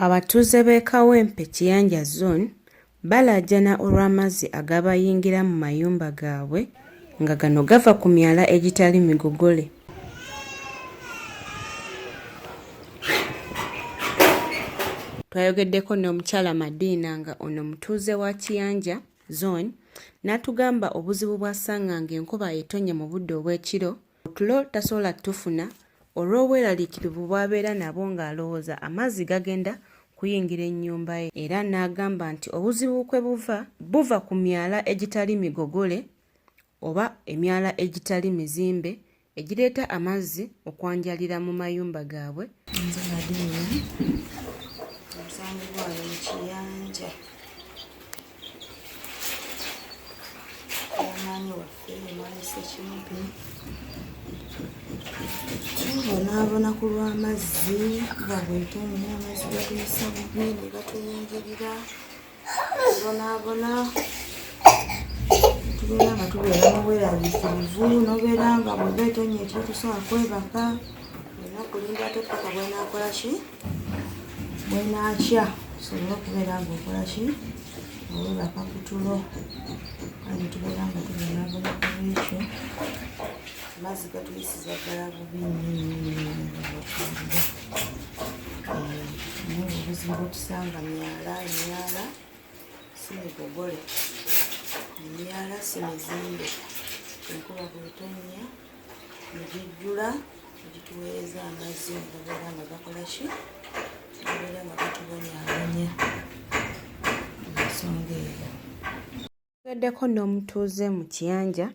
Abatuuze b'e Kawempe Kiyanja Zone balaajana olw'amazzi agabayingira mu mayumba gaabwe nga gano gava ku myala egitali migogole. Twayogeddeko n'omukyala Madiina nga ono mutuuze wa Kiyanja Zone n'atugamba obuzibu bw'asanga ng'enkuba etonye mu budde obw'ekiro otulo tasobola tufuna olw'obweraliikirivu bw'abeera nabwo ng'alowooza amazzi gagenda kuyingira ennyumba ye era n'agamba nti obuzibu kwe buva buva ku myala egitali migogole oba emyala egitali mizimbe egireeta amazzi okwanjalira mu mayumba gaabwe. Nze Madiina nsangibwa wano mu Kiyanja. Omwami waffe omwami Ssekimpi tubonaabona ku lw'amazzi nga bwetonnya amazzi gatuyisa bubi ne gatuyingirira tubonaabona tubeera nga tubeera mu bweraliikirivu nobeera nga bweba etonnya ekiro tosobola kwebaka olina kulinda ate paka bwenakola ki bwenaakya osobole okubeera nga okola ki owebaka ku tulo kale tubeera nga tubonaabona ku lwekyo amazzi gatuyisiza ddala bubi nnyo nnyo nnyo obuzibu bwetusanga myala emyala si migogole emyala si mizimbe enkuba bwetonnya negijjula negituweereza amazzi negabeera nga gakola ki gabeera nga gatubonyabonya ensonga eyo. Twogeddeko n'omutuuze mu Kiyanja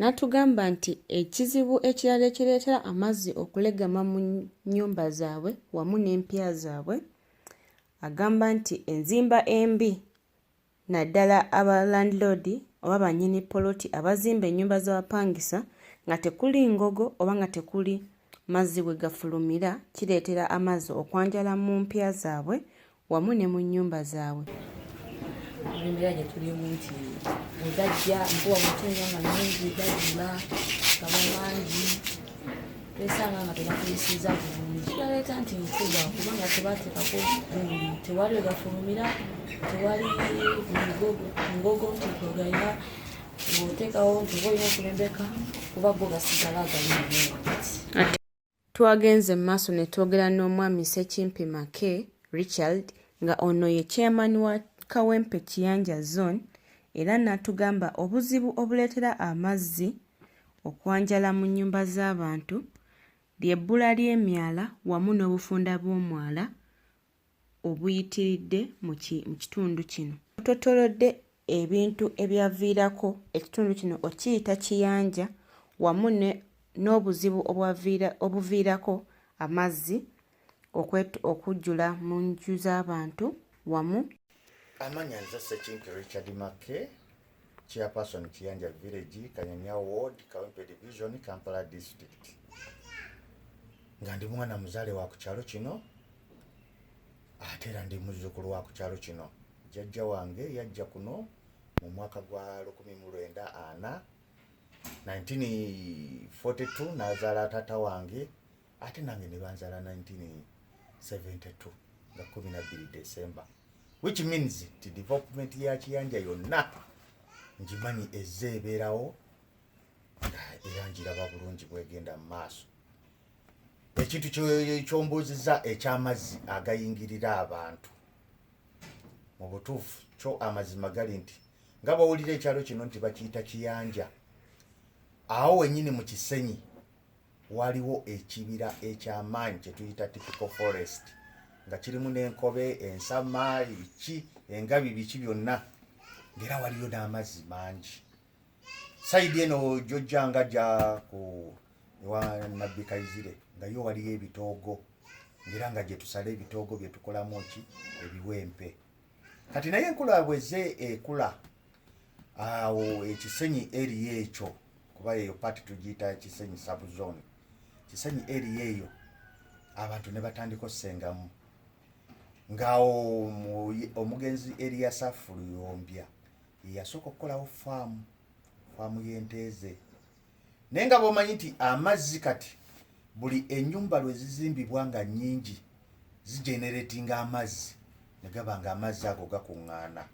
n'atugamba nti ekizibu ekirala ekireetera amazzi okulegama mu nnyumba zaabwe wamu n'empya zaabwe agamba nti enzimba embi naddala aba landiroodi oba bannyini poloti abazimba ennyumba z'abapangisa nga tekuli ngogo oba nga tekuli mazzi we gafulumira kireetera amazzi okwanjala mu mpya zaabwe wamu ne mu nnyumba zaabwe. Olw'embeera gye tulimu nti bwe gajja nkuba mutunga nga mingi gajjula gaba mangi twesanga nga tebatuyisiza bulungi kibaleeta nti nkuba kubanga tebateekako gundi tewali wegafulumira tewali ngogo nti kwegalina ng'oteekawo nti oba olina okulembeka kuba go gasigala gali mu kati. Twagenze mu maaso ne twogera n'omwami Ssekimpi Mackay Richard nga ono ye chairman wa Kawempe Kiyanja Zone era n'atugamba obuzibu obuleetera amazzi okwanjala mu nnyumba z'abantu ly'ebbula ly'emyala wamu n'obufunda bw'omwala obuyitiridde mu kitundu kino. Atotolodde ebintu ebyaviirako ekitundu kino okiyita Kiyanja wamu n'obuzibu obuviirako amazzi okujjula mu nju z'abantu wamu. Amanya nze Ssekimpi Richard Mackay, Chairperson Kiyanja Village, Kanyanya Ward, Kawempe Division, Kampala District. Nga ndi mwana muzaale wa ku kyalo kino ate era ndi muzzukulu wa ku kyalo kino. Jjajja wange yajja kuno mu mwaka gwa 1940, 1942 n'azaala taata wange ate nange ne banzaala 1972 nga 12 December, which means nti development ya Kiyanja yonna ngimanyi ezze ebeerawo nga era ngiraba bulungi bwegenda mu maaso. Ekintu kyombuuzizza eky'amazzi agayingirira abantu, mu butuufu kyo amazima gali nti nga bw'owulira ekyalo kino nti bakiyita Kiyanja, awo wennyini mu Kisenyi waliwo ekibira eky'amaanyi kye tuyita typical forest nga kirimu n'enkobe, ensama, biki, engabi, biki byonna, ng'era waliyo n'amazzi mangi. Sayidi eno gy'ojja nga gya ku ewa Nabbi Kayizire nga yo waliyo ebitoogo, ng'era nga gye tusala ebitoogo bye tukolamu ki ebiwempe. Kati naye enkula bwezze ekula awo ekisenyi eriyo ekyo, kuba eyo paati tugiyita Kisenyi subzone, Kisenyi eriyo eyo abantu ne batandika ossengamu ng'awo omugenzi Eriyasafu Luyombya yeyasooka okukolawo faamu, faamu y'ente ze. Naye nga bw'omanyi nti amazzi kati buli ennyumba lwe zizimbibwa nga nnyingi Zigeneratinga amazzi ne gaba nga amazzi ago gakuŋŋaana.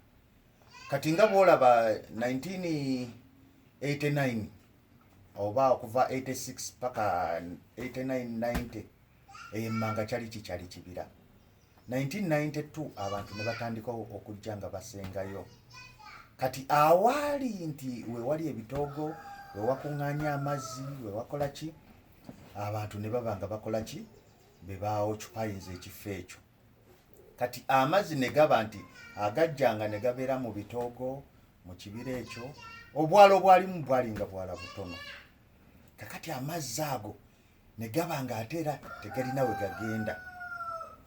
Kati nga bw'olaba 1989 oba okuva 86 paka 89, 90, eyo emmanga kyali kikyali kibira. 1992 abantu ne batandika okujja nga basengayo. Kati awaali nti wewali ebitoogo, wewakuŋŋaanya amazzi, wewakola ki, abantu ne baba nga bakola ki, be baoccupyinze ekifo ekyo. Kati amazzi ne gaba nti agajjanga ne gabeera mu bitoogo mu kibira ekyo, obwalo bwalimu bwalinga bwala butono. Kakati amazzi ago ne gaba nga ate era tegalina we gagenda,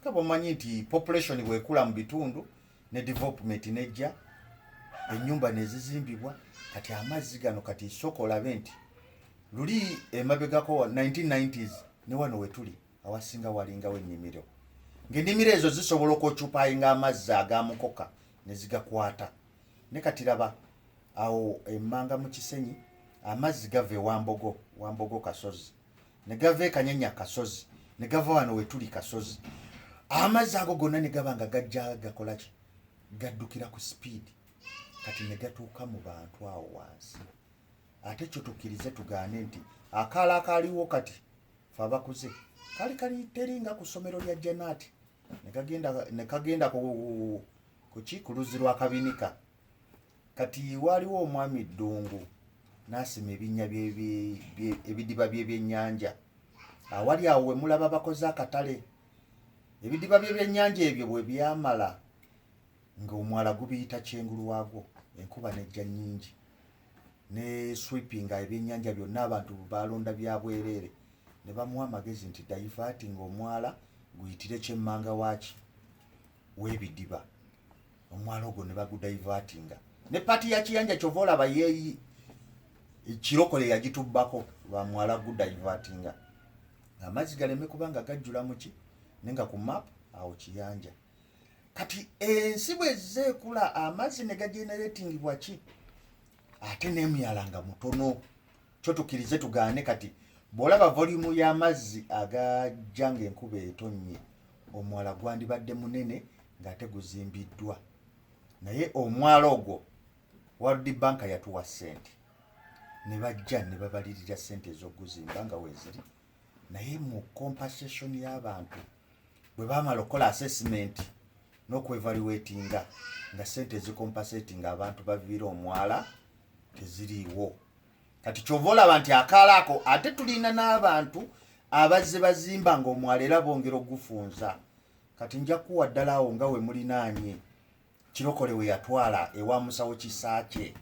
nga bwomanyi nti population bwekula mu bitundu ne development nejja, ennyumba nezizimbibwa. Kati amazzi gano, kati sooka olabe nti luli emabegako 1990s ne wano wetuli awasinga walingawo ennimiro, ng'ennimiro ezo zisobola okwoccupyinga amazzi agamukoka ne zigakwata. Ne kati laba awo emmanga mu Kisenyi, amazzi gava ewambogo, Wambogo kasozi, ne gava Ekanyanya kasozi, ne gava wano wetuli kasozi. Amazzi ago gonna ne gaba nga gajja gakola ki, gaddukira ku speed, kati ne gatuuka mu bantu awo wansi. Ate kyo tukkirize tugaane nti akaala akaaliwo kati fe abakuze kali kali teringa ku ssomero lya Janati ne kagenda ku kuki, ku luzzi lwa Kabinika. Kati waaliwo omwami Ddungu n'asima ebinnya, ebidiba by'ebyennyanja awali awo we mulaba bakoze akatale. Ebidiba by'ebyennyanja ebyo bwe byamala ng'omwala gubiyita kyengulu waagwo, enkuba nejja nnyingi ne sweepinga ebyennyanja byonna, abantu balonda bya bwereere. Ne bamuwa amagezi nti diverting omwala guyitire kyemmanga waaki w'ebidiba. Omwala ogwo ne bagudivertinga ne part ya Kiyanja. Kyova olaba yeeyi Kirokole yagitubbako lwa mwala gudivertinga amazzi galeme kubanga gajjula muki, naye nga ku map awo Kiyanja. Kati ensi bwezze ekula, amazzi ne gageneratingibwa ki, ate n'emyala nga mutono. Kyo tukkirize tugaane, kati bw'olaba volume y'amazzi agajja ng'enkuba etonnye, omwala gwandibadde munene ng'ate guzimbiddwa. Naye omwala ogwo World Bank yatuwa ssente ne bajja ne babalirira ssente ez'okuguzimba nga weeziri, naye mu compensation y'abantu bwe baamala okukola assessment n'okwevaluatinga nga ssente ezicompensatinga abantu baviira omwala teziriiwo. Kati kyova olaba nti akaala ako ate tulina n'abantu abazze bazimba ng'omwala era bongera ogufunza. Kati nja kuwa ddala awo nga we mulinaanye Kirokole we yatwala ewa musawo Kisaakye.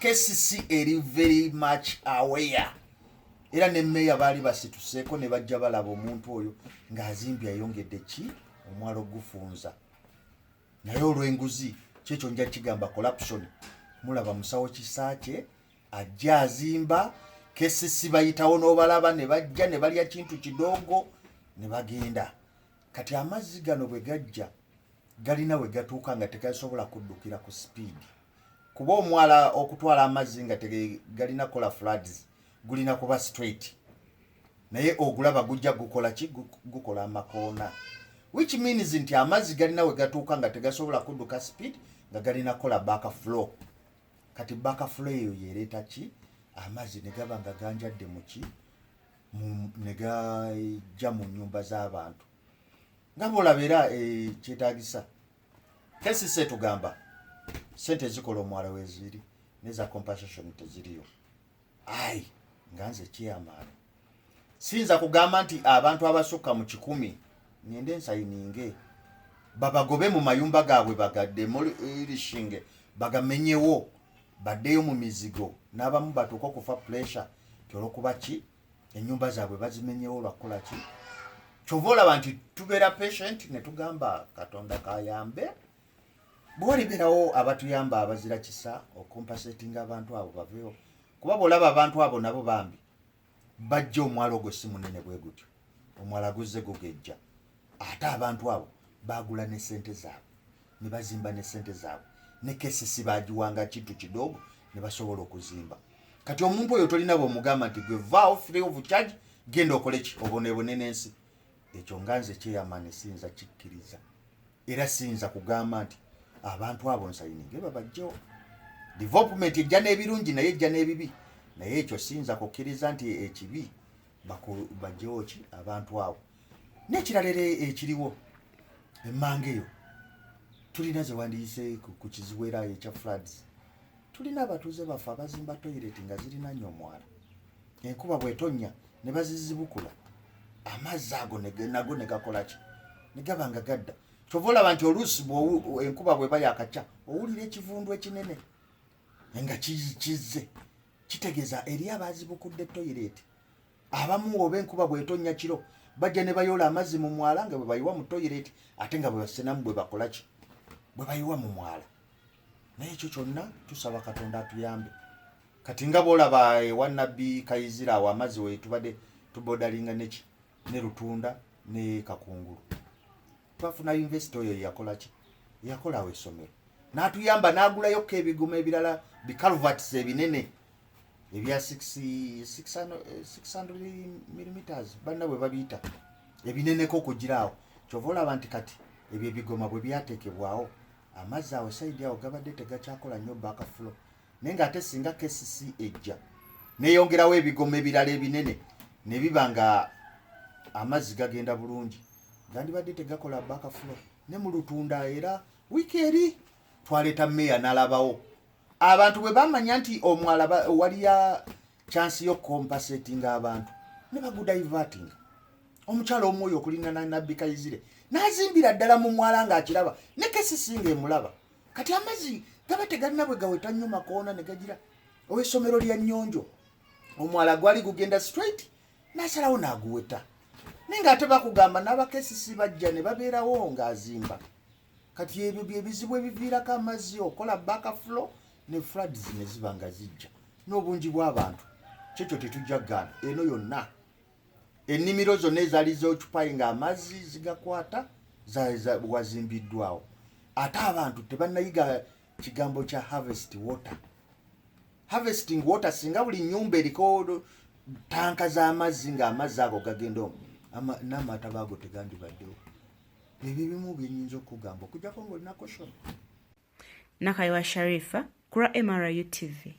KCC eri very much aware, era ne meeya baali basituseeko ne bajja balaba omuntu oyo ng'azimbye, ayongedde ki, omwala ogufunza, naye olw'enguzi, kyekyo nja kigamba corruption. Mulaba musawo Kisaakye ajja azimba, KCC bayitawo n'obalaba ne bajja ne balya kintu kidogo ne bagenda. Kati amazzi gano bwe gajja galina we gatuuka nga tegasobola kuddukira ku speed, kuba omwala okutwala amazzi nga tegalina kukola floods gulina kuba straight, naye ogulaba gujja gukola ki, gukola amakoona, which means nti amazzi galina we gatuuka nga tegasobola kudduka speed, nga galina kukola back flow. Kati back flow eyo yereeta ki, amazzi ne gaba nga ganjadde muki, ne gajja mu nyumba z'abantu nga bwolaba. Era kyetagisa KCC tugamba sente ezikola omwala weziri neza compensation teziriyo. Ai nga nze chairman siyinza kugamba nti abantu abasukka mu 100 ngende nsigninge babagobe mu mayumba gaabwe, bagademolishinge, bagamenyewo, baddeyo mu mizigo, n'abamu batuuke okufa pressure ti olwokuba ki, ennyumba zaabwe bazimenyewo lwakukola ki. Kyova olaba nti tubeera patient ne tugamba Katonda kayambe, bwewalibeerawo abatuyamba abazira kisa okucompensatinga abantu abo baveewo, kuba bwolaba abantu abo nabo bambi bajja, omwala ogwo si munene bwe gutyo, omwala guzze gugejja, ate abantu abo bagula ne sente zaabwe ne bazimba ne sente zaabwe, ne KCC bagiwanga kintu kidogo ne basobola okuzimba. Kati omuntu oyo tolina bwomugamba nti gwe vaawo free of charge, genda okole ki, obonebone n'ensi. Ekyo nga nze chairman siyinza kikkiriza, era siyinza kugamba nti abantu abo nsayininge babajjewo. Development ejja n'ebirungi naye ejja n'ebibi, naye ekyo siyinza kukkiriza nti ekibi bajjewo ki abantu abo. N'ekirala era ekiriwo emmanga eyo tulina ze wandiyise ku kizibu era ekya floods. Tulina abatuuze baffe abazimba toyireti nga zirinaanye omwala, enkuba bw'etonnya ne bazizibukula, amazzi ago nago ne gakola ki, ne gaba nga gadda. Kyova olaba nti oluusi enkuba bw'eba yakakya owulira ekivundu ekinene nga kizze, kitegeeza eri abazibukudde toyireti. Abamu oba enkuba bw'etonnya kiro bajja ne bayoola amazzi mu mwala nga bwe bayiwa mu toyireti, ate nga bwe basenamu bwe bakola ki, bwe bayiwa mu mwala. Naye ekyo kyonna tusaba Katonda atuyambe. Kati nga bw'olaba ewa Nabbi Kayizira awo amazzi we tubadde tubodalinga neki ne Lutunda ne Kakungulu, twafuna yunivasite oyo yakola ki, yakola awo essomero n'atuyamba n'agulayokko ebigoma ebirala bikalvats ebinene ebya 600 millimeters banna bwe babiyita ebineneko okugira awo. Kyova olaba nti kati ebyo ebigoma bwe byateekebwawo amazzi awo sayidi awo gabadde tegakyakola nnyo backflow, naye ng'ate singa KCC ejja neyongerawo ebigoma ebirala ebinene ne biba nga amazzi gagenda bulungi, gandibadde tegakola backflow. Ne mu Lutunda era wiiki eri twaleeta meeya n'alabawo abantu bwe bamanya nti omwala waliya chance y'okucompensatinga abantu ne bagudivertinga. Omukyala omu oyo okulina Nabbi Kayizire n'azimbira ddala mu mwala ng'akiraba ne KCC ng'emulaba. Kati amazzi gaba tegalina bwe gaweta nnyo makoona ne gagira. Ow'essomero lya Nnyonjo omwala gwali gugenda straight n'asalawo n'aguweta, naye ng'ate bakugamba n'aba KCC bajja ne babeerawo ng'azimba. Kati ebyo bye bizibu ebiviirako amazzi okola backflow ne floods ne ziba nga zijja n'obungi bw'abantu. Kyekyo tetujja kugaana, eno yonna ennimiro zonna ezaali z'ocupayi ng'amazzi zigakwata wazimbiddwawo, ate abantu tebannayiga kigambo kya harvest water, harvesting water. Singa buli nnyumba eriko tanka z'amazzi ng'amazzi ago gagenda omwo, n'amataba ago tegandibaddewo. Ebyo ebimu byenyinza okugamba okujjako ng'olina question. Nakayiwa Sharifa ku lwa MRU TV.